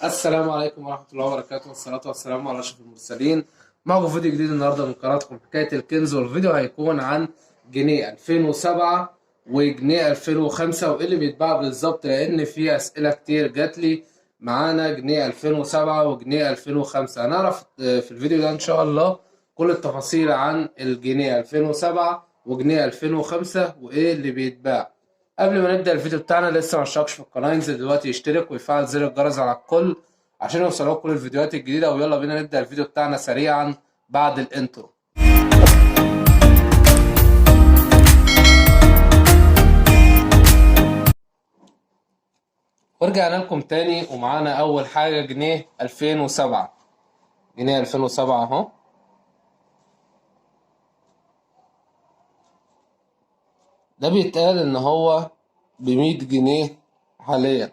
السلام عليكم ورحمة الله وبركاته، والصلاة والسلام على أشرف المرسلين. معكم فيديو جديد النهاردة من قناتكم حكاية الكنز، والفيديو هيكون عن جنيه 2007 وجنيه 2005 وإيه اللي بيتباع بالظبط، لأن في أسئلة كتير جات لي. معانا جنيه 2007 وجنيه 2005، هنعرف في الفيديو ده إن شاء الله كل التفاصيل عن الجنيه 2007 وجنيه 2005 وإيه اللي بيتباع. قبل ما نبدأ الفيديو بتاعنا، لسه ما اشتركش في القناة ينزل دلوقتي يشترك ويفعل زر الجرس على الكل عشان يوصلك كل الفيديوهات الجديدة. ويلا بينا نبدأ الفيديو بتاعنا سريعا بعد ال intro. ورجعنا لكم تاني ومعانا أول حاجة جنيه 2007. جنيه 2007 أهو، ده بيتقال إن هو ب100 جنيه حاليا.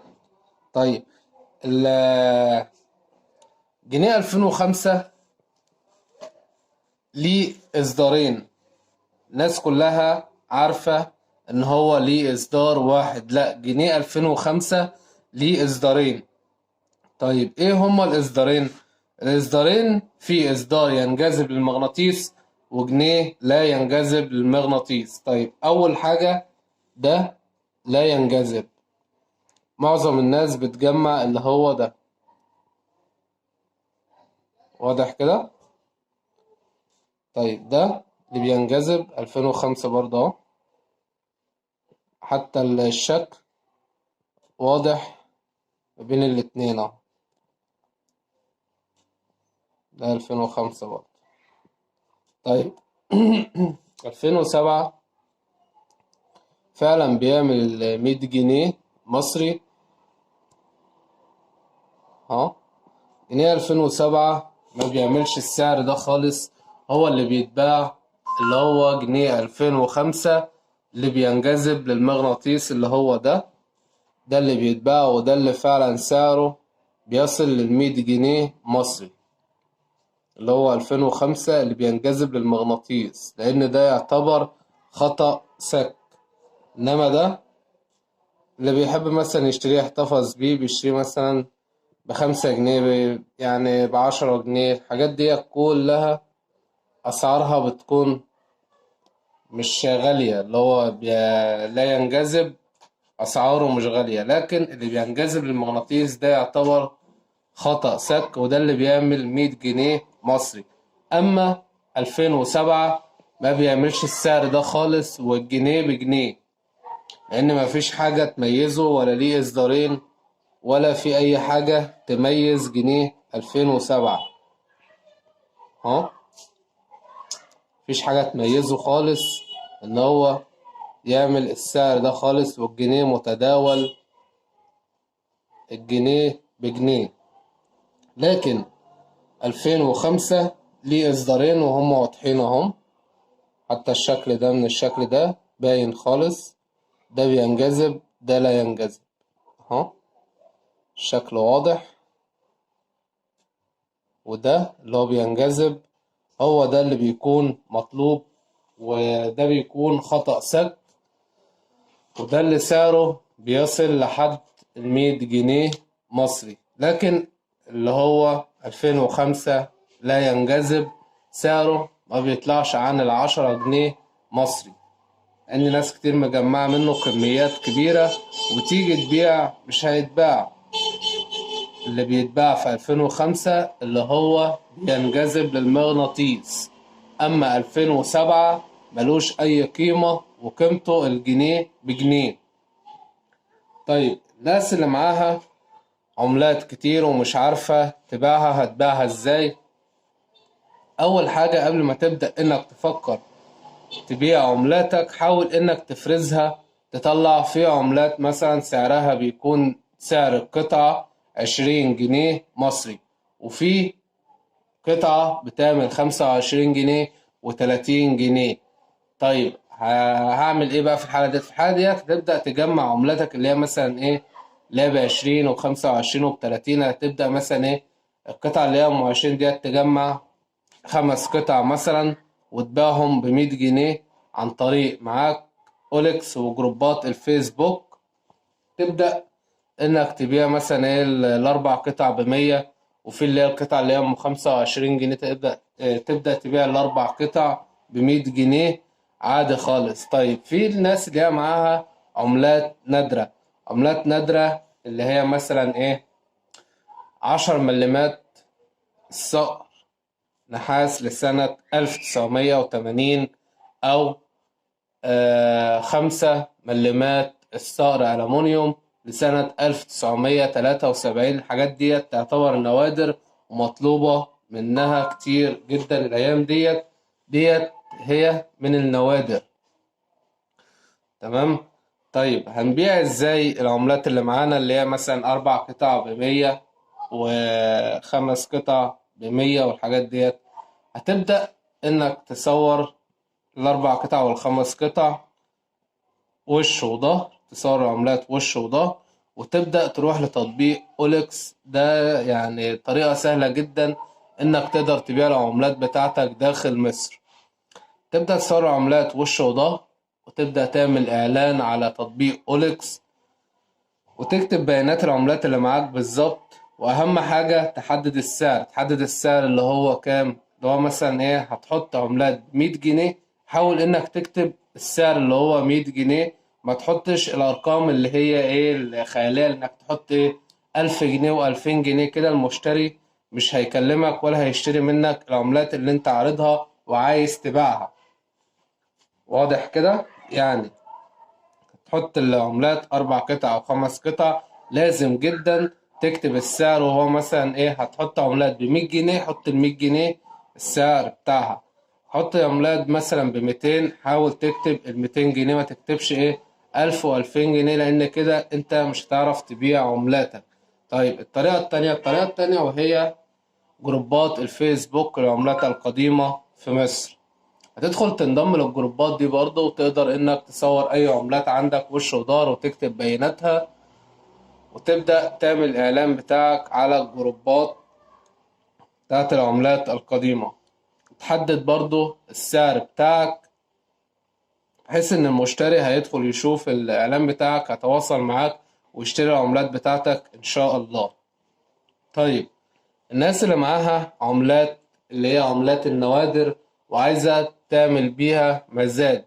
طيب جنيه 2005 ليه إصدارين، الناس كلها عارفة إن هو ليه إصدار واحد، لا جنيه 2005 ليه إصدارين. طيب إيه هما الإصدارين؟ الإصدارين في إصدار ينجذب للمغناطيس وجنيه لا ينجذب للمغناطيس. طيب أول حاجة ده لا ينجذب، معظم الناس بتجمع اللي هو ده، واضح كده؟ طيب ده اللي بينجذب 2005 برضه اهو، حتى الشكل واضح ما بين الاتنين اهو، ده 2005 برضه. طيب 2007 فعلا بيعمل 100 جنيه مصري اهو. جنيه 2007 ما بيعملش السعر ده خالص، هو اللي بيتباع اللي هو جنيه 2005 اللي بينجذب للمغناطيس اللي هو ده، ده اللي بيتباع وده اللي فعلا سعره بيصل للمية جنيه مصري، اللي هو 2005 اللي بينجذب للمغناطيس، لأن ده يعتبر خطأ سك. إنما ده اللي بيحب مثلا يشتريه يحتفظ بيه، بيشتريه مثلا ب5 جنيه، يعني ب10 جنيه، الحاجات دي كلها أسعارها بتكون مش غالية، اللي هو لا ينجذب أسعاره مش غالية. لكن اللي بينجذب للمغناطيس ده يعتبر خطأ سك، وده اللي بيعمل 100 جنيه مصري. أما 2007 ما بيعملش السعر ده خالص، والجنيه بجنيه، لأن ما فيش حاجة تميزه ولا ليه إصدارين ولا في أي حاجة تميز جنيه 2007 ها، مفيش حاجة تميزه خالص إن هو يعمل السعر ده خالص، والجنيه متداول الجنيه بجنيه. لكن 2005 ليه إصدارين وهم واضحين أهم، حتى الشكل ده من الشكل ده باين خالص، ده بينجذب ده لا ينجذب اهو، الشكل واضح، وده اللي هو بينجذب هو ده اللي بيكون مطلوب، وده بيكون خطأ سك، وده اللي سعره بيصل لحد 100 جنيه مصري. لكن اللي هو 2005 لا ينجذب سعره ما بيطلعش عن 10 جنيه مصري، لأن ناس كتير مجمعة منه كميات كبيرة وتيجي تبيع مش هيتباع. اللي بيتباع في 2005 اللي هو بينجذب للمغناطيس، أما 2007 ملوش أي قيمة وقيمته الجنيه بجنيه. طيب الناس اللي معاها عملات كتير ومش عارفة تبيعها هتبيعها ازاي؟ أول حاجة قبل ما تبدأ إنك تفكر تبيع عملاتك، حاول إنك تفرزها، تطلع في عملات مثلا سعرها بيكون سعر القطعة 20 جنيه مصري، وفي قطعة بتعمل 25 جنيه وتلاتين جنيه. طيب هعمل ايه بقى في الحالة دي؟ في الحالة دي هتبدأ تجمع عملاتك اللي هي مثلا ايه، اللي هي ب20 وخمسة وعشرين وبتلاتين. هتبدأ مثلا ايه القطعة اللي هي ام 20 دي تجمع 5 قطع مثلا وتبيعهم ب100 جنيه عن طريق معاك OLX وجروبات الفيسبوك. تبدأ انك تبيع مثلا ايه الاربع قطع ب100، وفي اللي هي القطع اللي هي ام 25 جنيه تبدأ تبيع الاربع قطع ب100 جنيه عادي خالص. طيب في الناس اللي هي معاها عملات نادرة، عملات نادرة اللي هي مثلا ايه 10 مليمات الصقر نحاس لسنة 1980، أو 5 مليمات الصقر ألمونيوم لسنة 1973. الحاجات ديت تعتبر نوادر ومطلوبة منها كتير جدا الأيام ديت، ديت هي من النوادر. تمام. طيب هنبيع ازاي العملات اللي معانا اللي هي مثلا 4 قطع ب100 وخمس قطع ب100 والحاجات ديت؟ هتبدأ انك تصور الاربع قطع والخمس قطع وش وظهر، تصور العملات وش وظهر، وتبدأ تروح لتطبيق OLX. ده يعني طريقة سهلة جدا انك تقدر تبيع العملات بتاعتك داخل مصر. تبدأ تصور عملات وش وظهر، وتبدأ تعمل اعلان على تطبيق OLX، وتكتب بيانات العملات اللي معاك بالظبط، واهم حاجة تحدد السعر. تحدد السعر اللي هو كام، اللي هو مثلا ايه هتحط عملات 100 جنيه، حاول انك تكتب السعر اللي هو 100 جنيه، ما تحطش الارقام اللي هي ايه الخيالية، انك تحط ايه 1000 جنيه وألفين جنيه كده، المشتري مش هيكلمك ولا هيشتري منك العملات اللي انت عارضها وعايز تبيعها. واضح كده؟ يعني تحط العملات 4 قطع أو 5 قطع، لازم جدا تكتب السعر، وهو مثلا ايه هتحط عملات بمية جنيه، حط المية جنيه السعر بتاعها. حط عملات مثلا بميتين، حاول تكتب الميتين جنيه، ما تكتبش ايه 1000 وألفين جنيه، لأن كده انت مش هتعرف تبيع عملاتك. طيب الطريقة التانية وهي جروبات الفيسبوك للعملات القديمة في مصر. هتدخل تنضم للجروبات دي برضه، وتقدر انك تصور اي عملات عندك وش وظهر وتكتب بياناتها، وتبدأ تعمل اعلان بتاعك على الجروبات بتاعت العملات القديمة. تحدد برضه السعر بتاعك بحيث ان المشتري هيدخل يشوف الاعلان بتاعك، هيتواصل معاك ويشتري العملات بتاعتك ان شاء الله. طيب الناس اللي معاها عملات اللي هي عملات النوادر وعايزة تعمل بيها مزاد،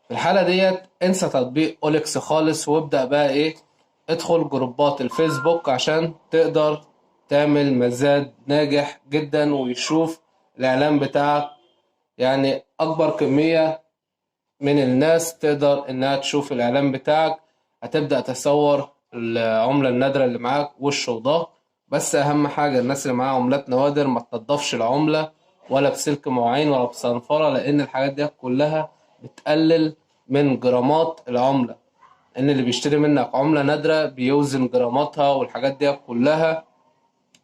في الحالة ديت انسى تطبيق OLX خالص، وابدأ بقى ايه ادخل جروبات الفيسبوك عشان تقدر تعمل مزاد ناجح جدا ويشوف الاعلان بتاعك، يعني اكبر كمية من الناس تقدر انها تشوف الاعلان بتاعك. هتبدأ تصور العملة النادرة اللي معاك وش وظهر، بس اهم حاجة الناس اللي معاها عملات نوادر ما تنضفش العملة ولا بسلك مواعين ولا بصنفرة، لان الحاجات دي كلها بتقلل من جرامات العملة، ان اللي بيشتري منك عملة نادرة بيوزن جراماتها والحاجات دي كلها.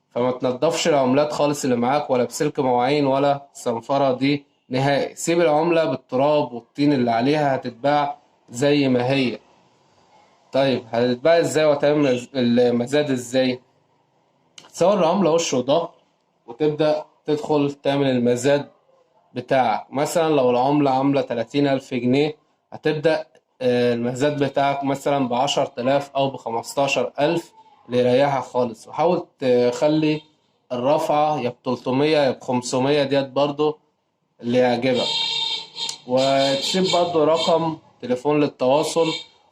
فما تنضفش العملات خالص اللي معاك ولا بسلك مواعين ولا صنفرة دي نهائي، سيب العملة بالتراب والطين اللي عليها، هتتباع زي ما هي. طيب هتتباع ازاي وهتعمل المزاد ازاي؟ تصور العملة وش وظهر وتبدأ تدخل تعمل المزاد بتاعك. مثلا لو العملة عاملة 30,000 جنيه، هتبدأ المزاد بتاعك مثلا ب10,000 أو ب15,000 اللي يريحك خالص. وحاول تخلي الرفعة يا ب300 يا ب500 ديت برضو اللي يعجبك، وتسيب برضو رقم تليفون للتواصل.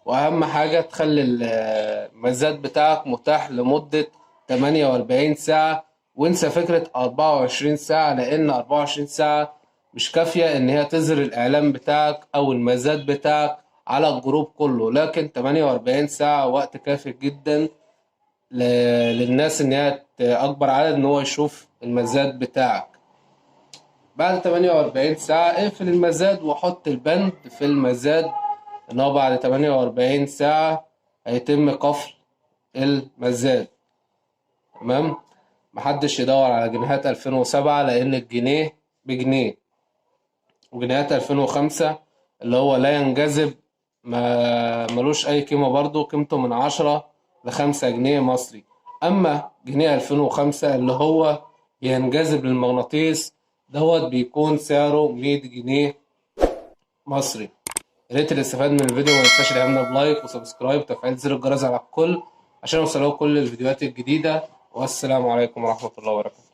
وأهم حاجة تخلي المزاد بتاعك متاح لمدة 48 ساعة، وانسى فكرة 24 ساعة، لأن 24 ساعة مش كافية إن هي تظهر الإعلان بتاعك أو المزاد بتاعك على الجروب كله، لكن 48 ساعة وقت كافي جدا للناس إن هي أكبر عدد إن هو يشوف المزاد بتاعك. بعد 48 ساعة اقفل المزاد وحط البند في المزاد إن هو بعد 48 ساعة هيتم قفل المزاد. تمام؟ محدش يدور على جنيهات 2007 لأن الجنيه بجنيه، وجنيهات 2005 اللي هو لا ينجذب ما ملوش أي قيمة برضو، قيمته من 10 ل5 جنيه مصري. أما جنيه 2005 اللي هو بينجذب للمغناطيس دوت بيكون سعره 100 جنيه مصري. يا ريت اللي استفاد من الفيديو ما ينساش يدعمنا ب like و subscribe وتفعيل زر الجرس على الكل، عشان يوصلوا كل الفيديوهات الجديدة. والسلام عليكم ورحمة الله وبركاته.